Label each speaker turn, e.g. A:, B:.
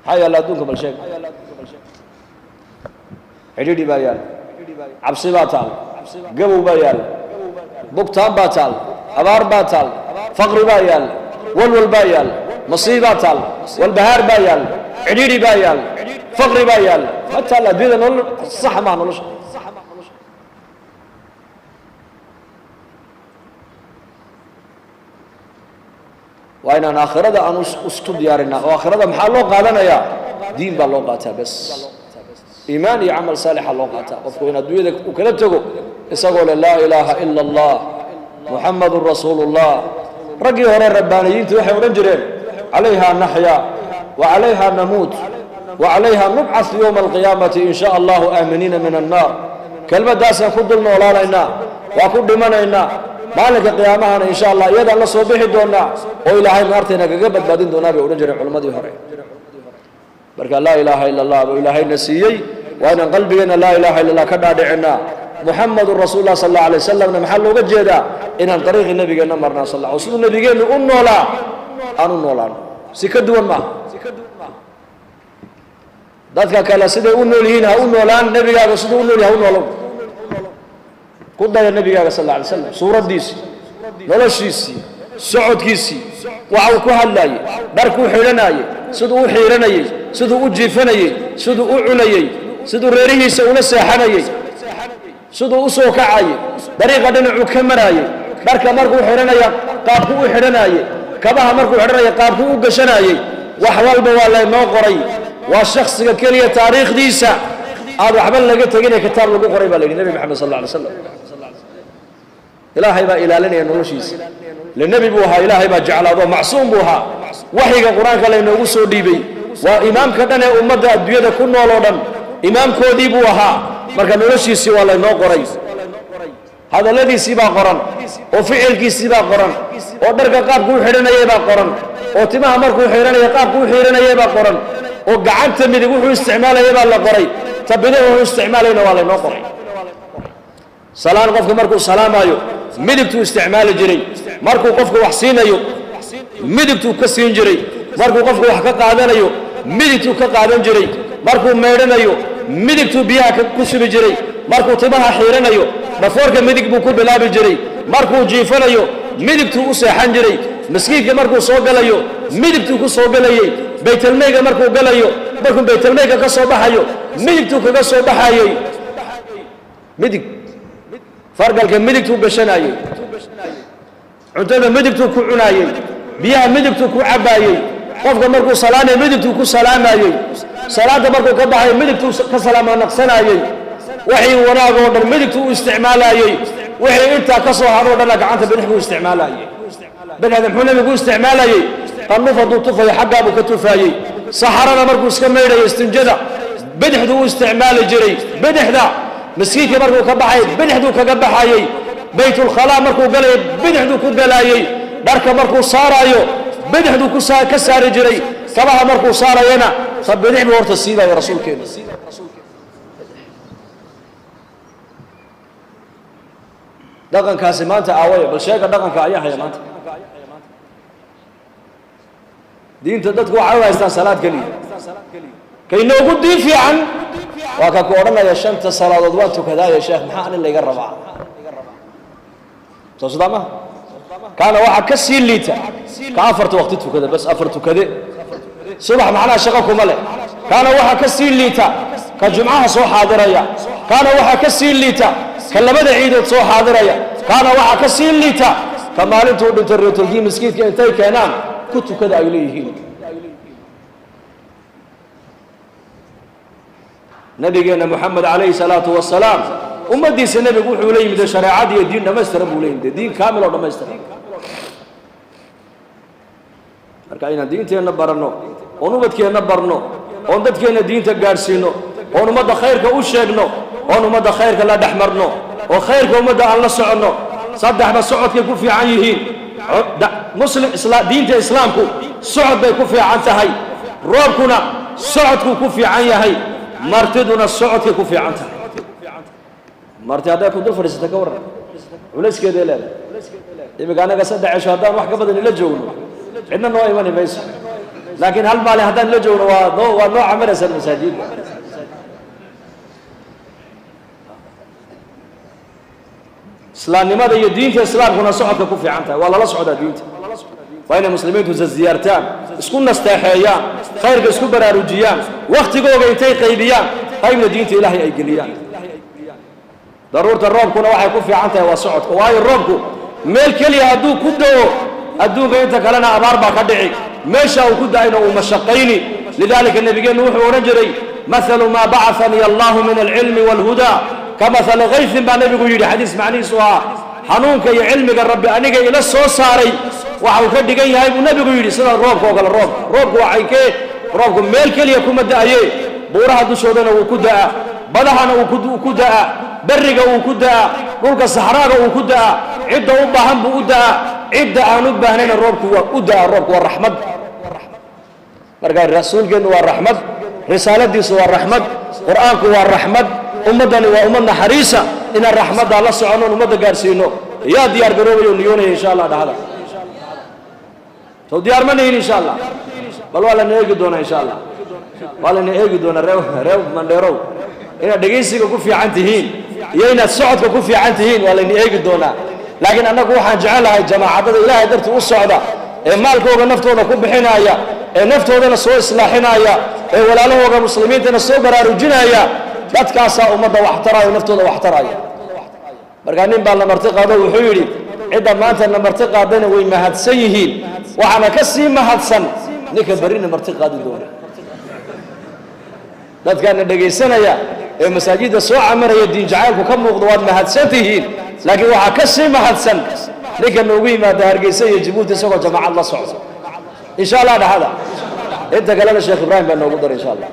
A: Maxaa yaalla adduunka? Bal sheeg. Xidhiidhi baa yaalla, cabsi baa taal, gabow baa yaalla, bugtaan baa taal, abaar baa taal, faqri baa yaalla, walwal baa yaalla, masiibaa taal, walbahaar baa yaalla, cidhiidhi baa yaalla, faqri baa yaalla. Ma taalla adduunyada nolol saxa maaha nolosha. Waa inaan aakhirada aan isku diyaarinaa. Oo aakhirada maxaa loo qaadanayaa? Diin baa loo qaataa bas, iimaan iyo camal saalixa loo qaataa. Qofku in adduunyada uu kala tego isagoo le laa ilaaha ila allah, muxamadun rasuulu llah. Raggii hore rabbaaniyiintu waxay odhan jireen: calayha naxya wa calayha namuut wa calayha nubcath yowma alqiyaamati in shaa allahu aaminiina min annaar. Kelmaddaasaan ku dul noolaanaynaa, waa ku dhimanaynaa, maalinka qiyaamahana insha allah iyadaan la soo bixi doonaa oo ilaahay naartayna kaga badbaadin doonaa, bay odhan jireen culammadii hore. Marka laa ilaaha ila allah buu ilaahayna siiyey, waa inaan qalbigeenna laa ilaha illa allah ka dhaadhicinaa. Muxamadun rasuul lah sal alla alay wasalamna maxaa looga jeedaa? Inaan dariiqii nabigeenna marnaa sal, oo siduu nabigeennu u noolaa aan u noolaano, si ka duwan maaha. Dadka kale siday u nool yihiin ha u noolaan, nebigaaga siduu u nool yahay ha u noolow. Ku daya nebigaaga sal alla alay slam, suuraddiisii, noloshiisii, socodkiisii, waxa uu ku hadlaayey, dharkuu xidhanayey, siduu u xiiranayey, siduu u jiifanayey, siduu u cunayey, siduu reerihiisa ula seexanayey, siduu u soo kacayey, dariiqa dhinacuu ka maraayey, dharka markuu xidhanaya qaabku u xidhanaayey, kabaha markuu xidhanaya qaabku u gashanaayey, wax walba waa laynoo qoray. Waa shaksiga keliya taariikhdiisa aad waxba laga teginee kitaab lagu qoray baa la yidhi, Nebi Maxamed sal alla alay slam. Ilaahay baa ilaalinaya noloshiisa le. Nebi buu ahaa, ilaahay baa jeclaado, macsuum buu ahaa. Waxyiga qur-aanka laynoogu soo dhiibay, waa imaamka dhan ee ummadda adduunyada ku nool oo dhan imaamkoodii buu ahaa. Marka noloshiisii waa laynoo qoray, hadalladiisii baa qoran, oo ficilkiisii baa qoran, oo dharka qaabku u xidhanayay baa qoran, oo timaha markuu xidhanaya qaabku u xidhanayay baa qoran, oo gacanta midig wuxuu isticmaalayay baa la qoray, ta bidix wuxuu isticmaalayna waa laynoo qoray. Salaan qofka markuu salaamaayo midigtuu isticmaali jiray, markuu qofka wax siinayo midigtuu ka siin jiray, markuu qofka wax ka qaadanayo midigtuu ka qaadan jiray, markuu maydhanayo midigtuu biyaha ku shubi jiray, markuu timaha xiiranayo dhafoorka midig buu ku bilaabi jiray, markuu jiifanayo midigtuu u seexan jiray, maskiidka markuu soo galayo midigtuu ku soo galayey, baytalmeyga markuu galayo, markuu baytalmeyga ka soo baxayo midigtuu kaga soo baxayey, midig fargalka midigtuu gashanayey, cuntada midigtuu ku cunaayey, biyaha midigtuu ku cabbaayey, qofka markuu salaamay midigtuu ku salaamayey, salaadda markuu ka baxay midigtuu ka salaama naqsanayey. Wixii wanaag oo dhan midigtuu u isticmaalayey, wixii intaa ka soo hadhoo dhanna gacanta bidix buu isticmaalayey. Bidixda muxuu nebigu u isticmaalayey? Qanuf hadduu tufayo xaggaa buu ka tufaayey. Saxarada markuu iska maydhayo, istinjada, bidixduu u isticmaali jiray. Bidixda maskiidka markuu ka baxay bidixduu kaga baxayey, baytulkhalaa markuu galayay bidixduu ku galaayey, dharka markuu saaraayo bidixduu ku ka saari jiray, kabaha markuu saarayana ta bidix buu horta siibayo rasuulkeena. Dhaqankaasi maanta aawaya? Bal sheega, dhaqanka ayaa haya maanta? Diinta dadku waxay u haystaan salaad keliya. Kaynoogu diin fiican waa ka ku odhanaya: shanta salaadood waan tukadaaye sheekh, maxaa anin layga rabaa? Soo sidaa maha? Kaana waxaa ka sii liita ka afarta waqti tukada bas, afar tukade subax, macnaha shaqo kuma leh. Kaana waxaa ka sii liita ka jumcaha soo xaadiraya. Kaana waxaa ka sii liita ka labada ciidood soo xaadiraya. Kaana waxaa ka sii liita ka maalintuu dhinto reetolkii miskiidka intay keenaan ku tukada ay leeyihiin. Nabigeena Moxamed calayhi salaatu wasalaam, ummaddiisa nebigu wuxuu la yimid shareecad iyo diin dhammaystiran buu la yimid, diin kaamil oo dhammaystiran. Marka inaan diinteenna baranno, oon ubadkeenna barno, oon dadkeenna diinta gaadhsiino, oon ummadda khayrka u sheegno, oon ummadda khayrka la dhex marno, oo khayrka ummadda aan la soconno. Saddexba socodkay ku fiican yihiin. Muslim diinta islaamku socod bay ku fiican tahay, roobkuna socodkuu ku fiican yahay, martiduna socodkay ku fiican tahay. Marti hadday ku dul fadhiisata ka warran? Culayskeeday leedahay. Iminka annaga 3 cesho haddaan wax ka badan ila joogno, cidna noo imani mayso. Laakiin hal maalin haddaan la joogno, waa noo, waa noo camaraysaan masaajidda. Islaamnimada iyo diinta islaamkuna socodka ku fiican tahay, waa lala socdaa diinta. Waa inay muslimiintu isziyaartaan, isku nasteexeeyaan, khayrka isku baraarujiyaan, waktigooga intay qaybiyaan, qaybna diinta Ilaahay ay geliyaan. Daruurta roobkuna waxay ku fiican tahay waa socodka, waayo roobku meel keliya hadduu ku da'o, adduunka inta kalena abaar baa ka dhici, meesha uu ku da'ayna uu mashaqayni. Lidaalika nabigeennu wuxuu odhan jiray: "Mathalu maa bacahanii Allahu min alcilmi waalhudaa kamahali kayfin," baa nebigu yidhi. Xadiis macnihiisu ahaa, hanuunka iyo cilmiga Rabbi aniga ila soo saaray waxa uu ka dhigan yahay, buu nebigu yidhi, sida roobka oo kale. Roobka, roobku waa caynkee? Roobku meel keliya kuma da'aye, buuraha dushoodana wuu ku da'aa, badahana uu ku da'aa, berriga uu ku da'aa, dhulka saxraaga uu ku da'aa, cidda u baahan buu u da'aa, cidda aan u baahnayna roobku waa u da'aa. Roobku waa raxmad. Marka rasuulkeennu waa raxmad, risaaladiisu waa raxmad, Qur'aanku waa raxmad, ummaddani waa ummad naxariisa. Inaan raxmaddaa la soconnoon ummadda gaarsiino yaa diyaar garoobayo, niyoonaya? Insha Allah dhahda. Sow diyaar ma nihin? Insha Allah bal waa lana eegi doonaa, insha Allah waa lana eegi doonaa. Ree Mandheerow, inaad dhegaysiga ku fiican tihiin iyo inaad socodka ku fiican tihiin waa layna eegi doonaa. Laakiin annagu waxaan jecelahay jamaacadada Ilaahay dartii u socda, ee maalkooga naftooda ku bixinaya, ee naftoodana soo islaaxinaya, ee walaalahooga muslimiintana soo baraarujinaya. Dadkaasaa ummadda wax taraayo, naftooda wax taraya. Markaa nin baa la marti qaado, wuxuu yidhi: "Cidda maanta na marti qaadayna way mahadsan yihiin, waxaana ka sii mahadsan ninka berrina marti qaadi doona." Dadkaana dhegaysanaya ee masaajidda soo camaraya, diin jacaylku ka muuqdo, waad mahadsan tihiin, laakiin waxaa ka sii mahadsan ninka noogu yimaada Hargeysa iyo Jabuuti isagoo jamaacad la socda. Insha Allah dhahada. Inta kalena Sheekh Ibraahim baa noogu daray, insha Allah.